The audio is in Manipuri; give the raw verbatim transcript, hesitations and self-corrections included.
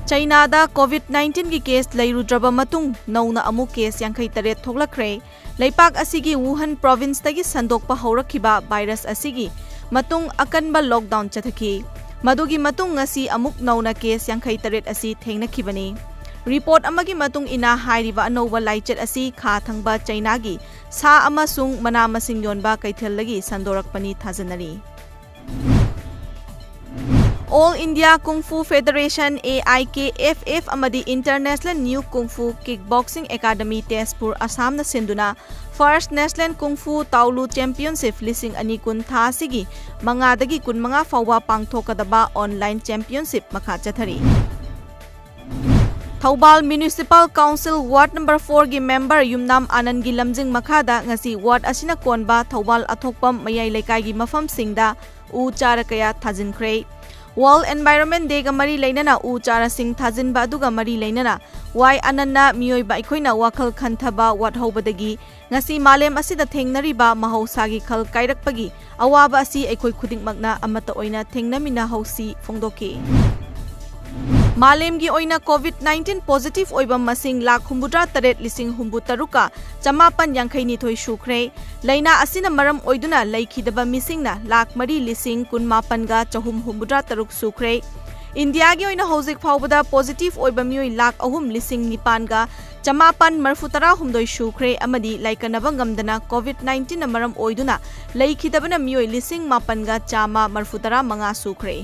ꯆꯩꯅꯥꯗ COVID nineteen ꯒꯤ case ꯂꯩꯔꯨꯗ꯭ꯔꯕ ꯃꯇꯨꯡ ꯅꯧꯅ ꯑꯃꯨꯛ case ꯌꯥꯡꯈꯩ ꯇꯔꯦꯠ ꯊꯣꯛꯂꯛꯈ꯭ꯔꯦ꯫ ꯂꯩꯄꯥꯛ ꯑꯁꯤꯒꯤ ꯋꯨꯍꯟ province ꯇꯒꯤ ꯁꯟꯗꯣꯛꯄ ꯍꯧꯔꯛꯈꯤꯕ virus ꯑꯁꯤꯒꯤ ꯃꯇꯨꯡ ꯑꯀꯟꯕ lockdown ꯆꯠꯊꯈꯤ꯫ ꯃꯗꯨꯒꯤ ꯃꯇꯨꯡ ꯉꯁꯤ ꯑꯃꯨꯛ ꯅꯧꯅ case ꯌꯥꯡꯈꯩ ꯇꯔꯦꯠ ꯑꯁꯤ ꯊꯦꯡꯅꯈꯤꯕꯅꯤ꯫ Report ꯑꯃꯒꯤ ꯃꯇꯨꯡ ꯏꯟꯅ ꯍꯥꯏꯔꯤꯕ ꯑꯅꯧꯕ ꯂꯥꯏꯆꯠ ꯑꯁꯤ ꯈꯥ ꯊꯪꯕ ꯆꯩꯅꯥꯒꯤ ꯁꯥ ꯑꯃꯁꯨꯡ ꯃꯅꯥ ꯃꯁꯤꯡ ꯌꯣꯟꯕ ꯀꯩꯊꯦꯜꯗꯒꯤ ꯁꯟꯗꯣꯔꯛꯄꯅꯤ ꯊꯥꯖꯅꯔꯤ꯫ All India Kung Fu Federation, A I K F F, ꯑꯃꯗꯤ International New Kung Fu Kickboxing Academy, Tezpur, ꯑꯁꯥꯝꯅ ꯁꯤꯟꯗꯨꯅ First National Kung Fu Taolu Championship ꯂꯤꯁꯤꯡ ꯑꯅꯤ ꯀꯨꯟ ꯊꯥ ꯑꯁꯤꯒꯤ ꯃꯉꯥꯗꯒꯤ ꯀꯨꯟꯃꯉꯥ ꯐꯥꯎꯕ ꯄꯥꯡꯊꯣꯛꯀꯗꯕ online championship ꯃꯈꯥ ꯆꯠꯊꯔꯤ꯫ Thoubal Municipal Council Ward number four ꯒꯤ member ꯌꯨꯝꯅꯥꯝ ꯑꯥꯅꯟꯒꯤ ꯂꯝꯖꯤꯡ ꯃꯈꯥꯗ ꯉꯁꯤ ward ꯑꯁꯤꯅ ꯀꯣꯟꯕ ꯊꯧꯕꯥꯜ ꯑꯊꯣꯛꯄꯝ ꯃꯌꯥꯏ ꯂꯩꯀꯥꯏꯒꯤ ꯃꯐꯝꯁꯤꯡꯗ ꯎ ꯆꯥꯔ ꯀꯌꯥ ꯊꯥꯖꯤꯟꯈ꯭ꯔꯦ꯫ World Environment Day ꯒ ꯃꯔꯤ ꯂꯩꯅꯅ ꯎ ꯆꯥꯔꯁꯤꯡ ꯊꯥꯖꯤꯟꯕ ꯑꯗꯨꯒ ꯃꯔꯤ ꯂꯩꯅꯅ ꯋꯥꯏ ꯑꯥꯅꯟꯅ ꯃꯤꯑꯣꯏꯕ ꯑꯩꯈꯣꯏꯅ ꯋꯥꯈꯜ ꯈꯟꯊꯕ ꯋꯥꯠꯍꯧꯕꯗꯒꯤ ꯉꯁꯤ ꯃꯥꯂꯦꯝ ꯑꯁꯤꯗ ꯊꯦꯡꯅꯔꯤꯕ ꯃꯍꯧꯁꯥꯒꯤ ꯈꯜ ꯀꯥꯏꯔꯛꯄꯒꯤ ꯑꯋꯥꯕ ꯑꯁꯤ ꯑꯩꯈꯣꯏ ꯈꯨꯗꯤꯡꯃꯛꯅ ꯑꯃꯠꯇ ꯑꯣꯏꯅ ꯊꯦꯡꯅꯃꯤꯟꯅꯍꯧꯁꯤ ꯐꯣꯡꯗꯣꯛꯈꯤ꯫ ꯃꯥꯂꯦꯝꯒꯤ ꯑꯣꯏꯅ COVID nineteen positive ꯑꯣꯏꯕ ꯃꯁꯤꯡ ꯂꯥꯈ ꯍꯨꯝꯐꯨꯇꯔꯥ ꯇꯔꯦꯠ ꯂꯤꯁꯤꯡ ꯍꯨꯝꯐꯨ ꯇꯔꯨꯛꯀ ꯆꯃꯥꯄꯟ ꯌꯥꯡꯈꯩ ꯅꯤꯊꯣꯏ ꯁꯨꯈ꯭ꯔꯦ꯫ ꯂꯥꯏꯅꯥ ꯑꯁꯤꯅ ꯃꯔꯝ ꯑꯣꯏꯗꯨꯅ ꯂꯩꯈꯤꯗꯕ ꯃꯤꯁꯤꯡꯅ ꯂꯥꯈ ꯃꯔꯤ ꯂꯤꯁꯤꯡ ꯀꯨꯟꯃꯥꯄꯟꯒ ꯆꯍꯨꯝ ꯍꯨꯝꯐꯨꯇꯔꯥ ꯇꯔꯨꯛ ꯁꯨꯈ꯭ꯔꯦ꯫ ꯏꯟꯗꯤꯌꯥꯒꯤ ꯑꯣꯏꯅ ꯍꯧꯖꯤꯛ ꯐꯥꯎꯕꯗ positive ꯑꯣꯏꯕ ꯃꯤꯑꯣꯏ ꯂꯥꯈ ꯑꯍꯨꯝ ꯂꯤꯁꯤꯡ ꯅꯤꯄꯥꯟꯒ ꯆꯃꯥꯄꯟ ꯃꯔꯤꯐꯨ ꯇꯔꯥ ꯍꯨꯝꯗꯣꯏ ꯁꯨꯈ꯭ꯔꯦ ꯑꯃꯗꯤ ꯂꯥꯏꯀꯠꯅꯕ ꯉꯝꯗꯅ COVID nineteen ꯅ ꯃꯔꯝ ꯑꯣꯏꯗꯨꯅ ꯂꯩꯈꯤꯗꯕꯅ ꯃꯤꯑꯣꯏ ꯂꯤꯁꯤꯡ ꯃꯥꯄꯟꯒ ꯆꯥꯝꯃ ꯃꯔꯤꯐꯨ ꯇꯔꯥ ꯃꯉꯥ ꯁꯨꯈ꯭ꯔꯦ꯫